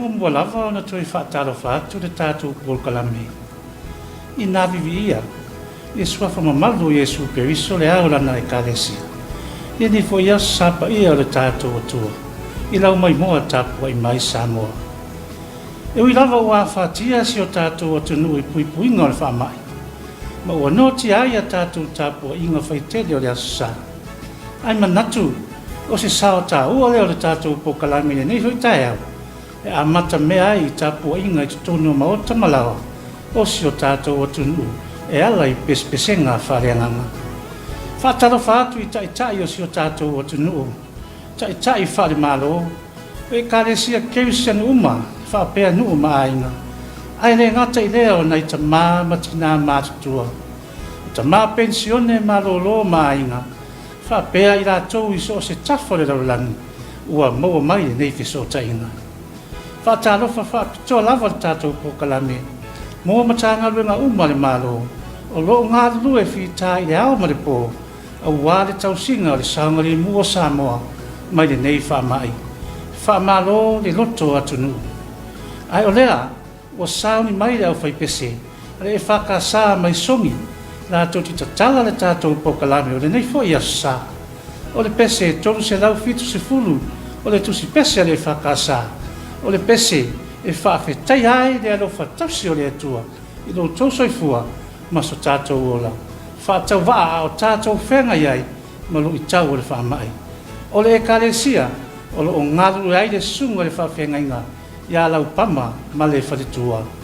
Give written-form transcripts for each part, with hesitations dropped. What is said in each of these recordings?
muamua lava ona toe faatalofa atu le tatou polokalame ina viviia i le suafa mamalu o Iesu Keriso le Ao o Lana Ekalesia i lenei foi aso Sa paia o le tatou Atua i lau maimoa tapuai mai Samoa. E ui lava ua afatia si o tatou atunuu i puipuiga o le faamai, ma ua noatia ai a tatou tapuaiga faitele o le Aso Sa, ae manatu o se sao taua lea o le tatou polokalame i lenei foi taeao e amata mea ai i tapuaiga i totonu o maota ma laoa o si o tatou atunuu e ala i pesepesega faaleagaga. Faatalofa atu i taitai o si o tatou atunuu, taitai faale-Malo, o Ekalesia Kerisiano uma faapea nuu ma aiga, ae le gata i lea o nai tama ma tinā matutua, o tama penisione malōlō ma aiga, faapea i latou i so o se tafa o le lalolagi ua maua mai lenei fesootaiga. Faatalofa faapitoa lava le tatou polokalame mo Matagaluega uma a le Malo o lo o galulue fita i le ao ma le po aua le tausiga o le saogalemu o Samoa mai lenei faamai. Faamalo le loto atunuu. Ae o lea ua sauni mai le aufaipese a le EFKS mai Sogi latou te tatala le tatou polokalame o lenei foi Aso Sa. O le pese 370 o le tusi pese a le EFKS, o le pese e faafetaia ai le alofa tausi o le Atua i lo outou soifua ma so tatou ola faatauvaa a o tatou feagai ai ma luitau o le faamai. O le Ekalesia o lo o galulue ai le susuga i le faafeagaiga ia Laupama ma le faletua.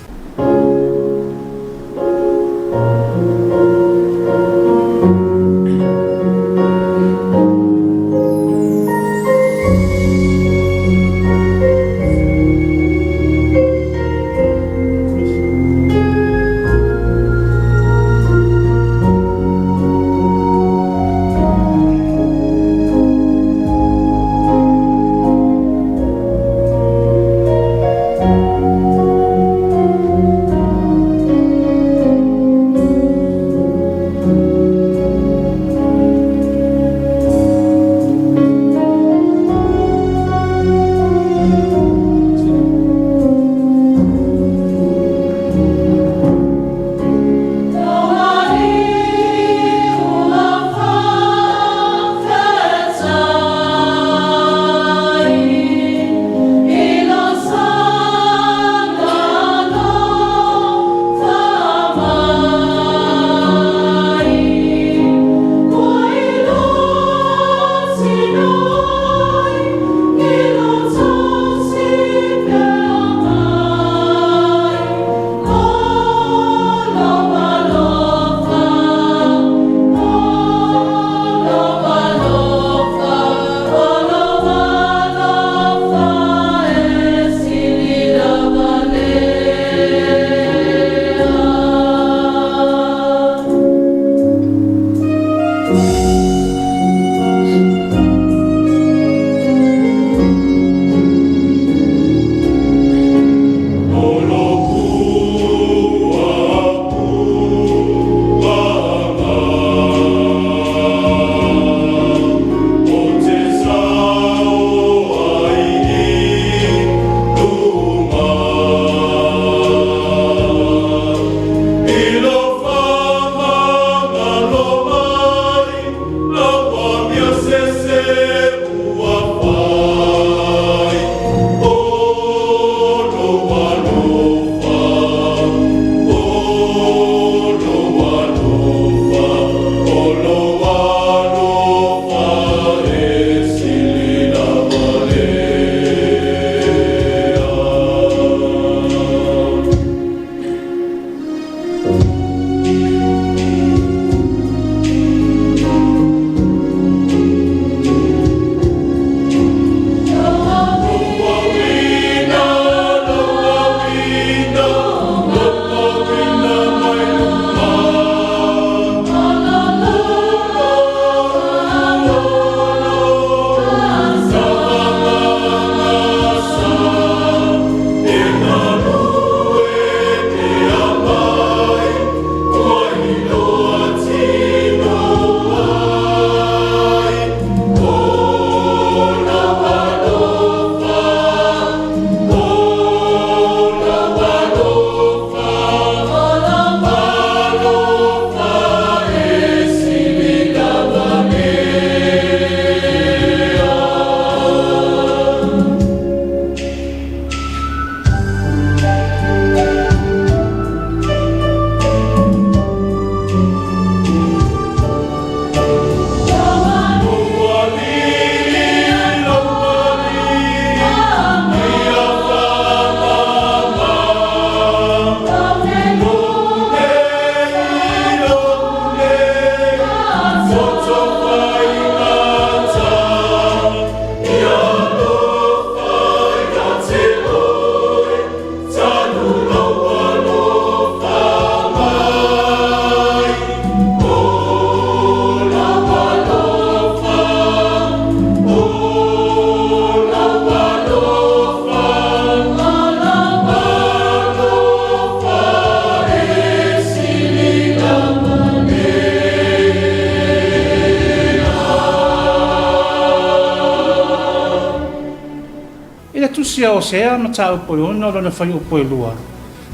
Tusi a Osea mataupu e 6 lona fuaiupu e 2,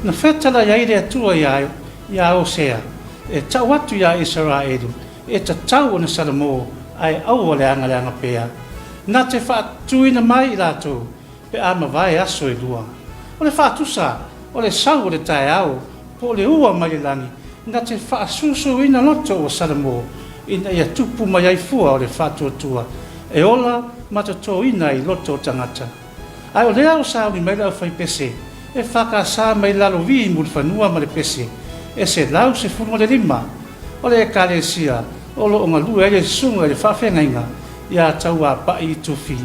na fetalai ai le Atua iā Osea e ta'u atu iā Isaraelu e tatau ona salamo ae aua le agaleaga pea. Na te faatuina mai i latou pe a mavae aso e lua. O le faatusa o le sau o le taeao po o le ua mai le lagi na te faasusuina loto ua salamo ina ia tupu mai ai fua o le faatuatua e ola ma totoina ai loto o tagata. Ae o lea ua sauni mai le aufaipese EFKS mai Lalovi i Mulifanua ma le pese e 115 o le Ekalesia o lo o galue ai le susuga i le faafeagaiga iā Tauapa'i Tufi.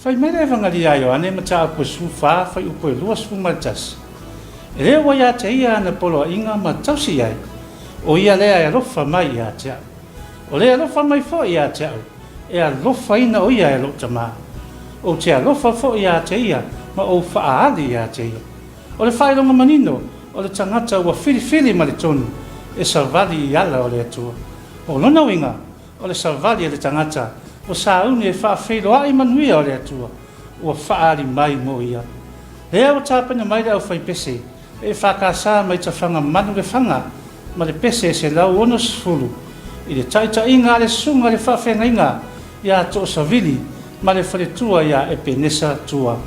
Fai mai le Evangalia a Ioane mataupu e 14 fuaiupu e 21, E le ua ia te ia ana poloaiga ma tausi i ai, o ia lea e alofa mai ia te au. O le alofa mai foi ia te au, e alofaina o ia e lou Tama. Ou te alofa foi ia te ia ma ou faaali ia te ia. O le faailoga manino o le tagata ua filifili ma le tonu e savali i ala o le Atua. O lona uiga, o le savali a le tagata ua sauni e faafeiloai manuia o le Atua ua faaali mai mo ia. Lea ua tapena mai le aufaipese e EFKS mai Tafaga Manulefaga ma le pese e 160 i le taitaiga a le Susuga i le Faafeagaiga ia Toosavili ma le faletua ia Epenesa Tua.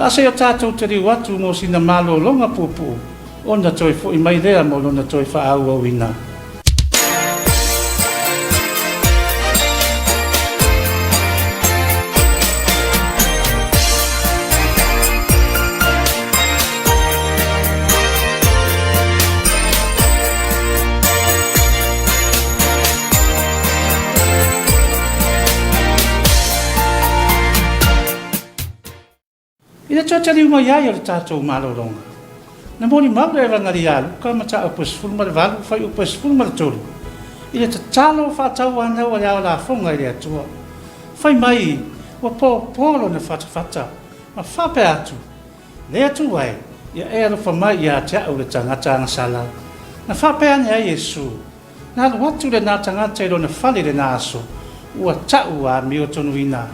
A se i o tatou taliu atu mo sina malologa puupuu ona toe foi mai lea mo lona toe faaauauina. I le toe taliu mai ai o le tatou malologa, na molimau le Evagalia a Luka mataupu e 18 fuaiupu e 13 i le tatalo faatauanau a le ao lafoga i le Atua. Fai mai ua popo lona fatafata ma faapea atu, Le Atua e, ia e alofa mai ia te au le tagata agasala. Na faapea ane ai Iesu, Na alu atu lena tagata i lona fale i lena aso, ua ta'u a amiotonuina.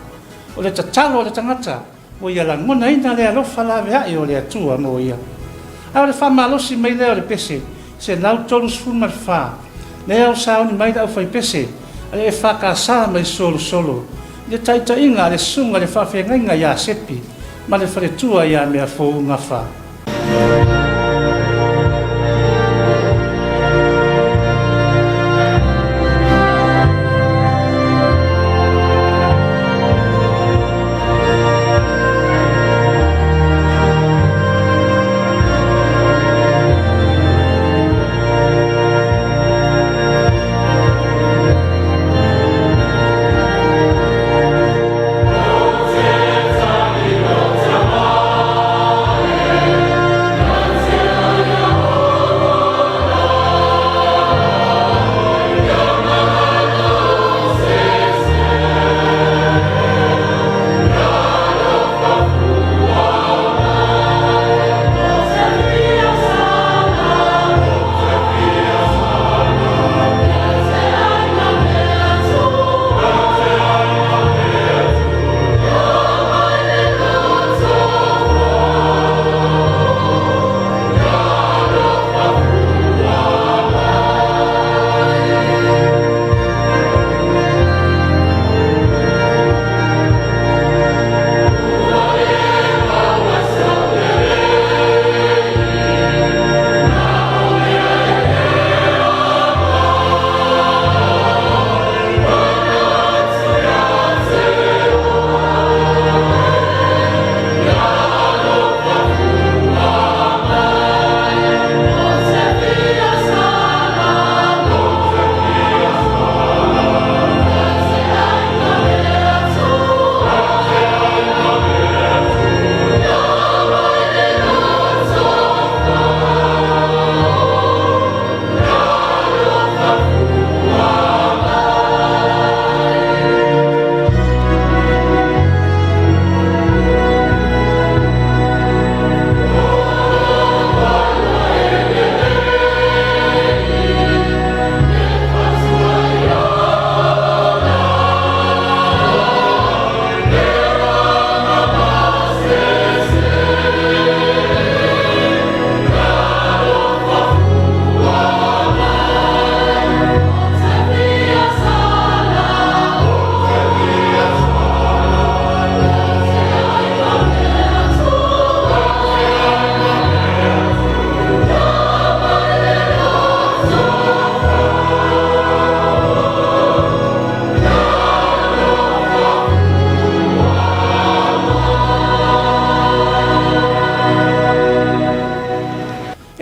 O le tatalo a le tagata, ua ia lagonaina le alofa laveai o le Atua mo ia. A o le faamalosi mai lea o le pese 134, lea o sauni mai le aufaipese a le EFKS mai Solosolo i le taitaiga a le Susuga i le Faafeagaiga ia Sepi ma le faletua ia Meafou Gafa.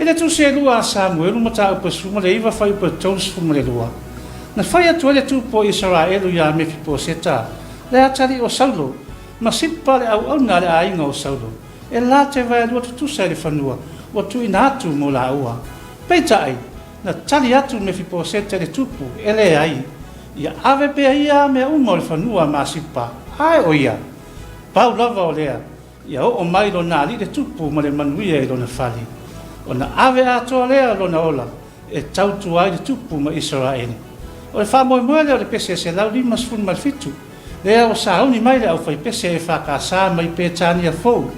I le Tusi e lua a Samuelu mataupu e 19 fuaiupu e 32, na fai atu ai le Tupu o Isaraelu iā Mefiposeta, le atalii o Saulo, ma Sipa le auauna a le aiga o Saulo, e la te vaelua tutusa i le fanua ua tuuina atu mo lāua. Peitai, na tali atu Mefiposeta i le Tupu, e leai, ia ave pea ia mea uma o le fanua ma Sipa, ae o ia, pau lava o lea, Ia oo mai lona alii le tupu ma le manuia i lona fale, ona ave atoa lea o lona ola e tautua ai le tupu ma Isaraele. O le faamoemoe lea o le pese 157, lea ua sauni mai le aufaipese EFKS mai Petania Fou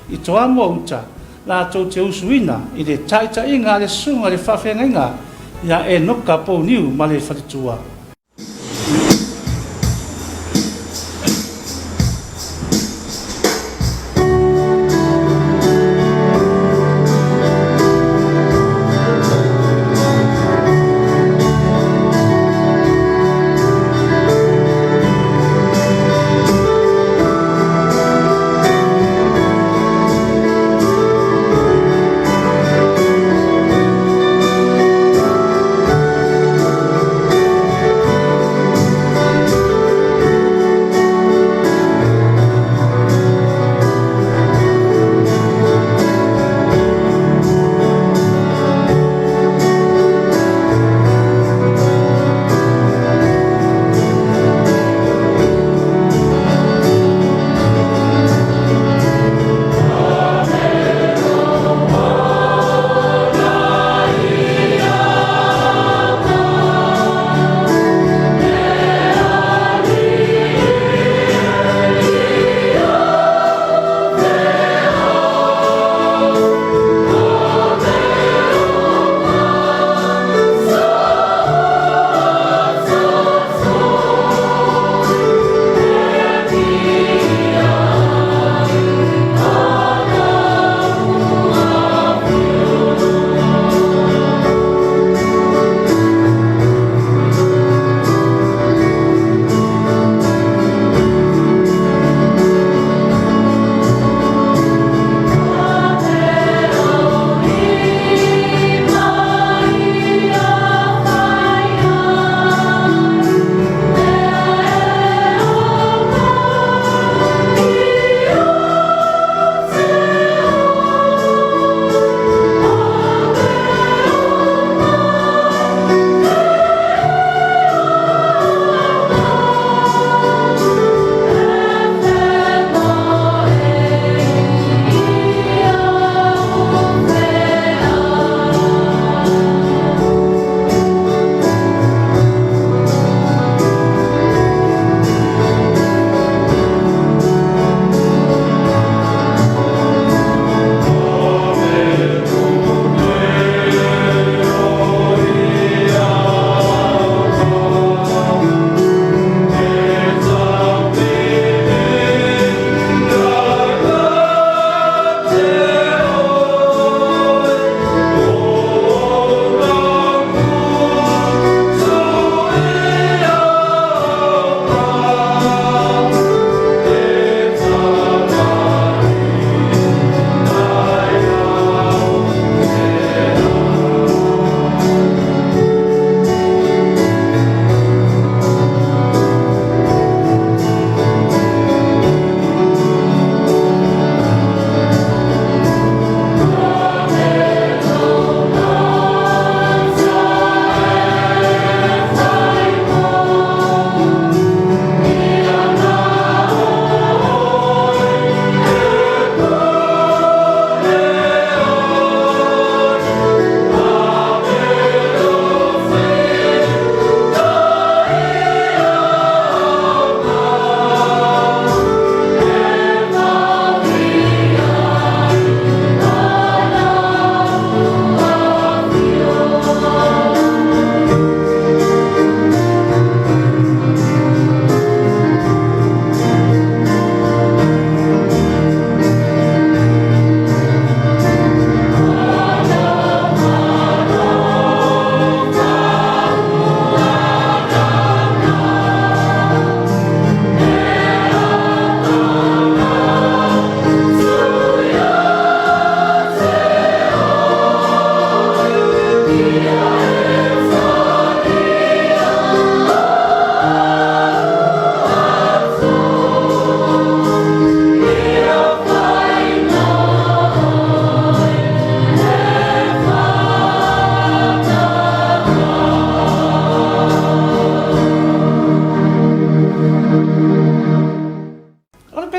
i Toamoa Uta latou te usuina i le taitaiga a le susuga i le faafeagaiga ia Enoka Pouniu ma le faletua.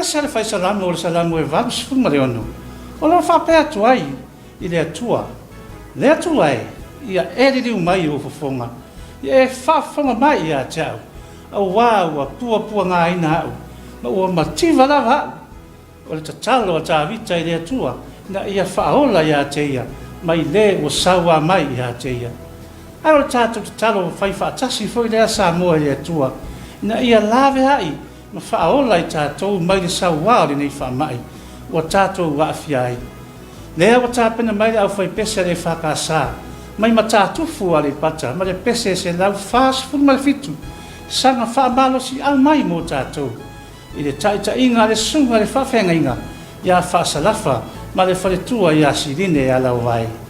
pese a le Fai Salamo o le Salamo e 86, o lo o faapea atu ai i le Atua, Le Atua e, ia e liliu mai i ou fofoga, ia e faafofoga mai ia te au, auā ua puapuagaina au, ma ua mativa lava au. O le tatalo a Tavita i le Atua ina ia faaola ia te ia mai le ua sauā mai ia te ia. Ae o le tatou tatalo fai faatasi foi lea Samoa i le Atua ina ia laveai ma faaola i tatou mai le sauā o lenei faamai ua tatou aafia ai. Lea ua tapena mai le aufaipese a le EFKS mai Matatufu Aleipata ma le pese e 147 saga faamalosiau mai mo tatou. I le taitaiga a le Susuga i le Faafeagaiga ia Faasalafa ma le faletua ia Siline Alaovae.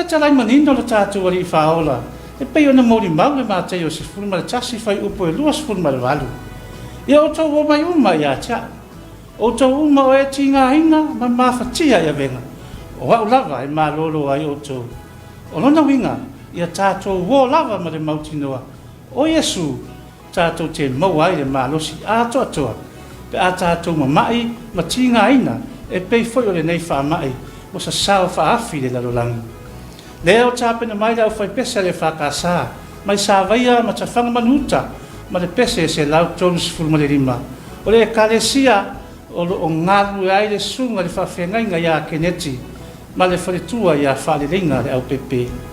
tatalai manino lo tatou Alii Faaola e pei ona molimau le Mataio 11 fuaiupu e 28, Ia outou omai uma ia te A'u, outou uma o e tigaina ma mafatia i avega, o A'u lava e malolo ai outou. O lona uiga, ia tatou uo lava ma le mautinoa o Iesu tatou te maua ai le malosi atoatoa pe a tatou mama'i ma tigaina e pei foi o lenei faama'i ua sasao faaafi i le lalolagi. Lea ua tapena mai le aufaipese a le EFKS mai Savaia ma Tafaga Manuuta ma le pese 135 o le Ekalesia o lo o galulue ai le Susuga i le Faafeagaiga ia Keneti ma le faletua ia Faaleleiga Leaupepe.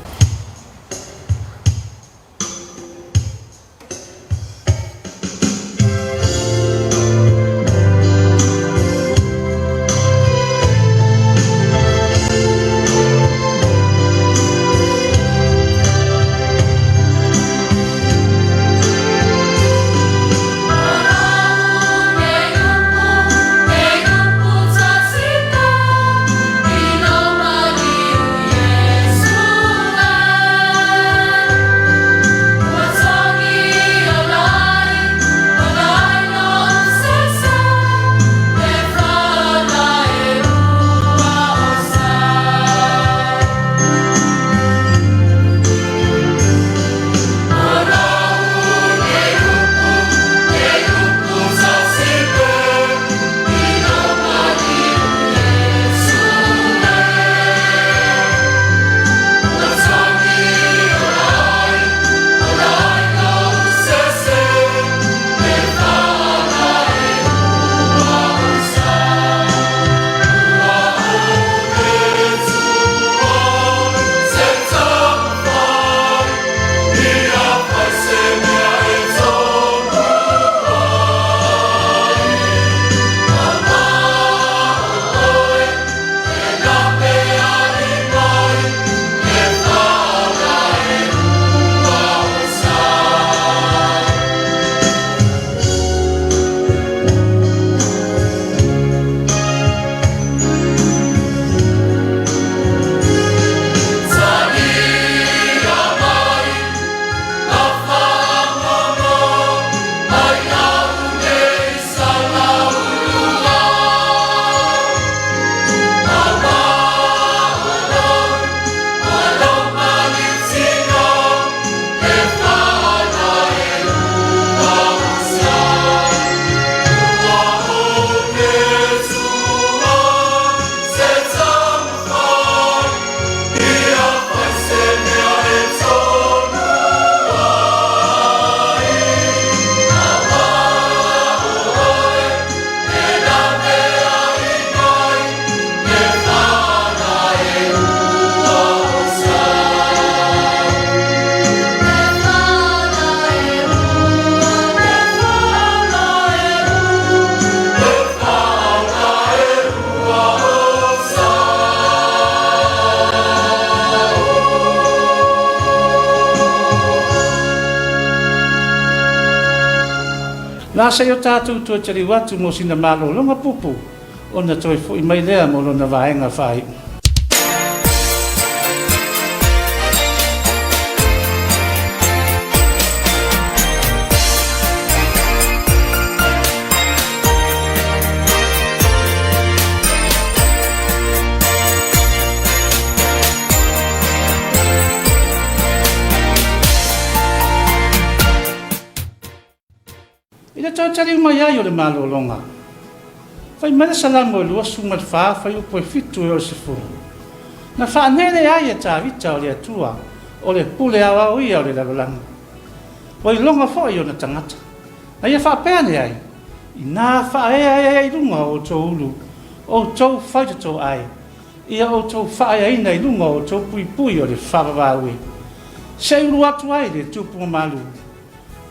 La se i o tatou toe taliu atu mo sina malologa puupuu ona toe foi mai lea mo lona vaega faaiu. I le toe taliu mai ai o le malologa, fai mai le Salamo e 24 fuaiupu e 7 e oo i le 10, Na faanele ai e Tavita o le Atua, o le pule aoao ia o le lalolagi. Ua iloga foi ona tagata. Na ia faapea ane ai, Inā faaeaea ai i luga o outou ulu, outou faitotoa ai, ia outou faaeaina i luga o outou puipui o le faavavau e se i ulu atu ai le tupu mamalu.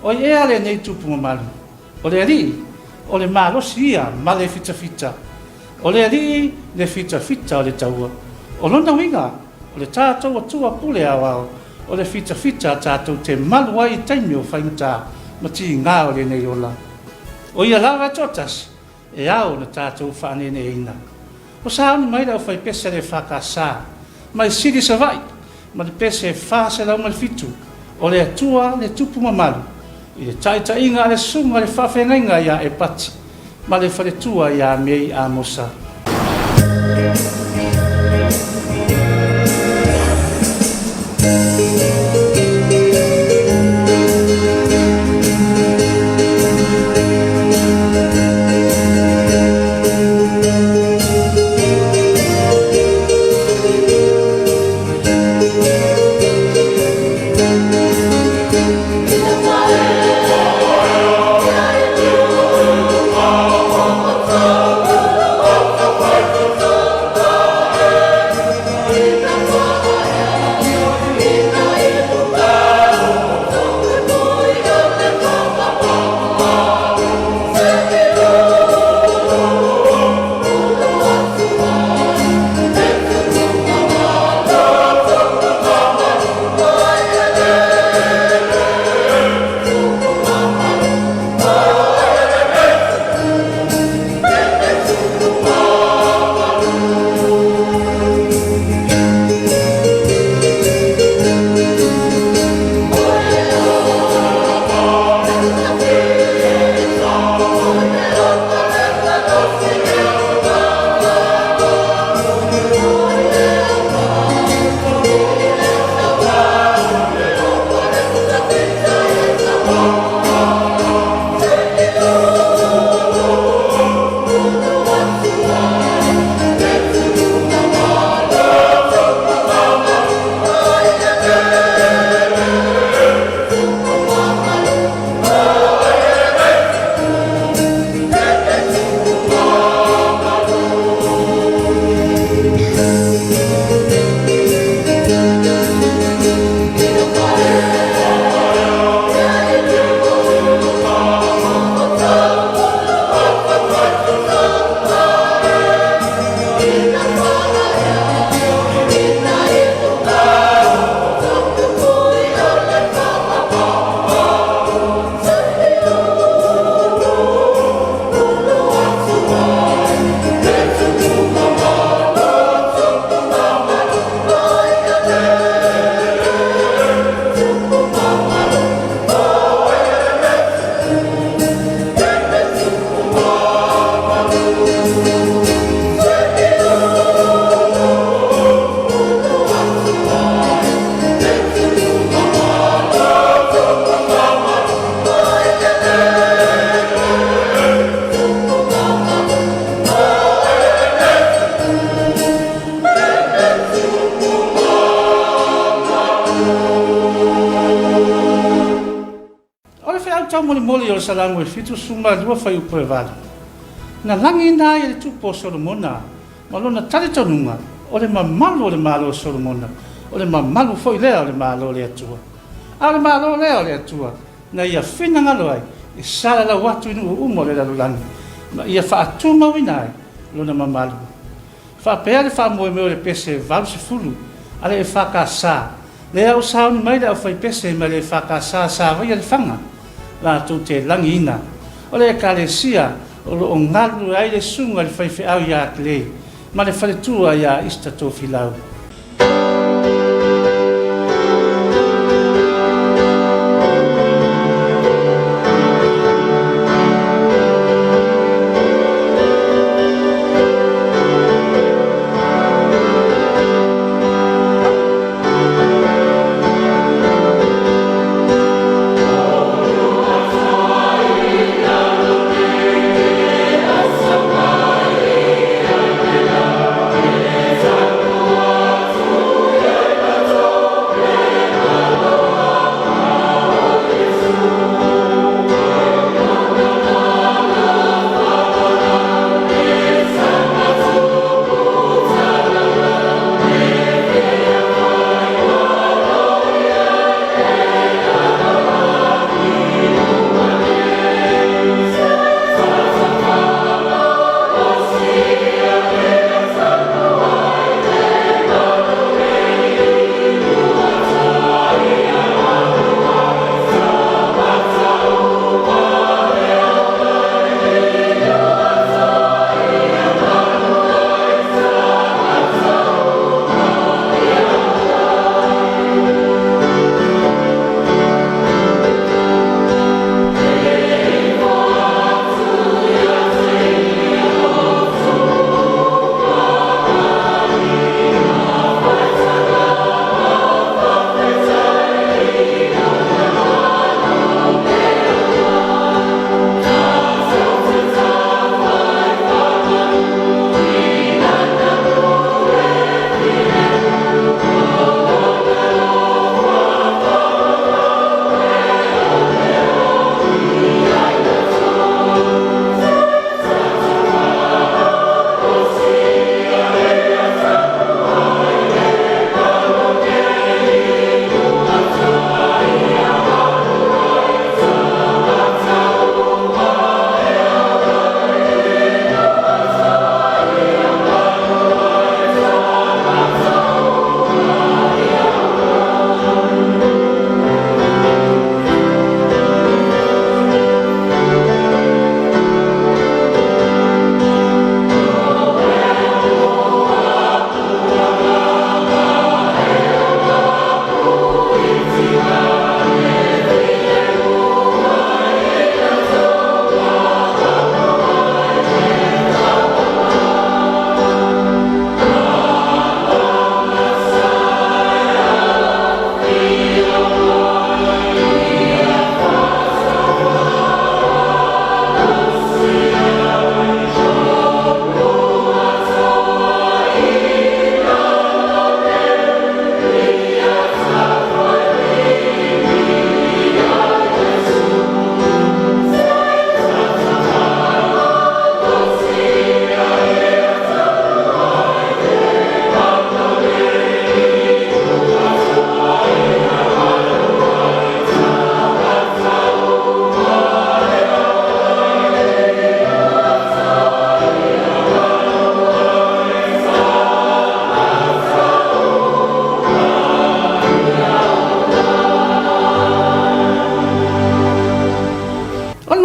O ai ea lenei tupu mamalu? O le Alii, o le malosi ia ma le fitafita. O le Alii le fitafita o le taua. O lona uiga, o le tatou Atua pule aoao, o le fitafita tatou te malu ai i taimi o faigata ma tiga o lenei ola. O ia lava e toatasi e ao ona tatou faaneeneeina. Ua sauni mai le aufaipese a le EFKS mai Sili Savaii. ma le pese 407, O le Atua le Tupu Mamalu, i le taitaiga a le Susuga i le Faafeagaiga ia Epati ma le faletua ia Mei Amosa. O le feau taumolimoli o le Salamo e 72 fuaiupu e 8, Na lagiina ai e le Tupu o Solomona ma lona talitonuga o le mamalu o le Malo o Solomona, o le mamalu foi lea o le Malo o le Atua. A o le Malo lea o le Atua na ia finagalo ai e salalau atu i nuu uma o le lalolagi ma ia faatumauina ai lona mamalu. Faapea le faamoemoe o le pese 80 a le EFKS, lea ua sauni mai le aufaipese mai le EFKS Savaia Lefaga latou te lagiina o le Ekalesia o lo o galulue ai le Susuga i le Faifeau ia Clay ma le faletua ia Easter Tofilau.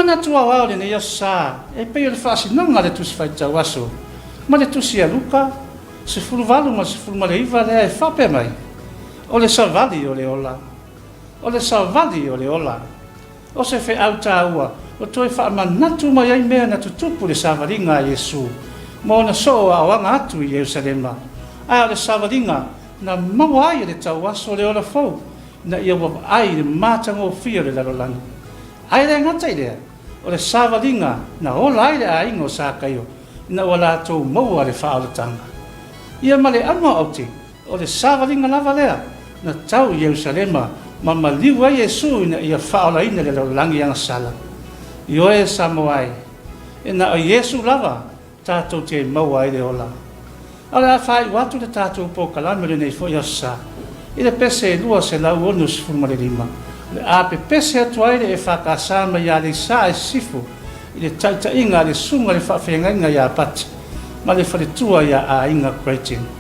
manatu aoao i lenei Aso Sa e pei o le faasinoga a le Tusi Faitau Aso ma le Tusi a Luka 18 ma le 19 lea e faapea mai, O le savali o le ola. O le savali o le ola. O se feau taua o toe faamanatu mai ai mea na tutupu i le savaliga a Iesu ma ona soo aoaga atu i Ierusalema, ae o le savaliga na maua ai e le tauaso le ola fou ina ia ua vaai i le matagofie o le lalolagi. Ae le gata i lea, o le savaliga na ola ai le aiga o Sakaio ina ua latou maua le faaolataga. Ia ma le auga o aute, O le savaliga lava lea na tau i Ierusalema ma maliu ai Iesu ina ia faaolaina le lalolagi agasala. Ioe Samoa e, e na o Iesu lava tatou te maua ai le ola. A o le a faaiu atu le tatou polokalame o lenei foi Aso Sa i le pese e 265, o le a pepese atu ai le EFKS mai Aleisa i Sisifo i le taitaiga a le Susuga i le Faafeagaiga ia Pati ma le faletua ia Aiga Creighton.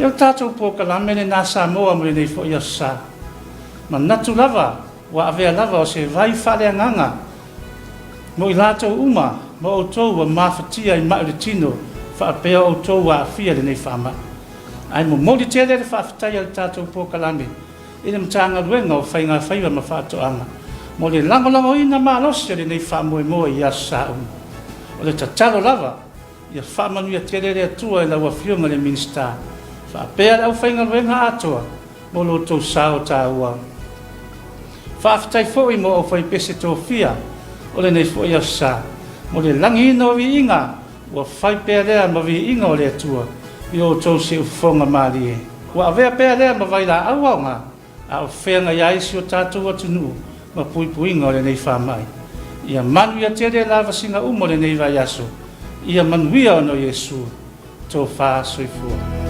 Ia o le tatou polokalame lena Samoa mo lenei foi Aso Sa. Manatu lava ua avea lava o se vai faaleagaga mo i latou uma ma outou ua mafatia i mai o le tino faapea outou ua aafia i lenei faamai. Ae momoli tele le faafetai a le tatou polokalame i le Matagaluega o Faiga Faiva ma Faatoaga mo le lagolagoina malosi o lenei faamoemoe i Aso Sa uma. O le tatalo lava ia faamanuia tele le Atua i lau Afioga i le Minisita faapea le aufaigaluega atoa mo lo outou sao taua. Faafetai foi mo aufaipese tofia o lenei foi Aso Sa mo le lagiina o viiga ua fai pea lea ma viiga o le Atua i outou siufofoga malie. Ua avea pea lea ma vailaau aoga a o feagai ai si o tatou atunuu ma puipuiga o lenei faamai. Ia manuia tele lavasiga uma o lenei vaiaso. Ia manuia ona o Iesu. Tofa Soifua.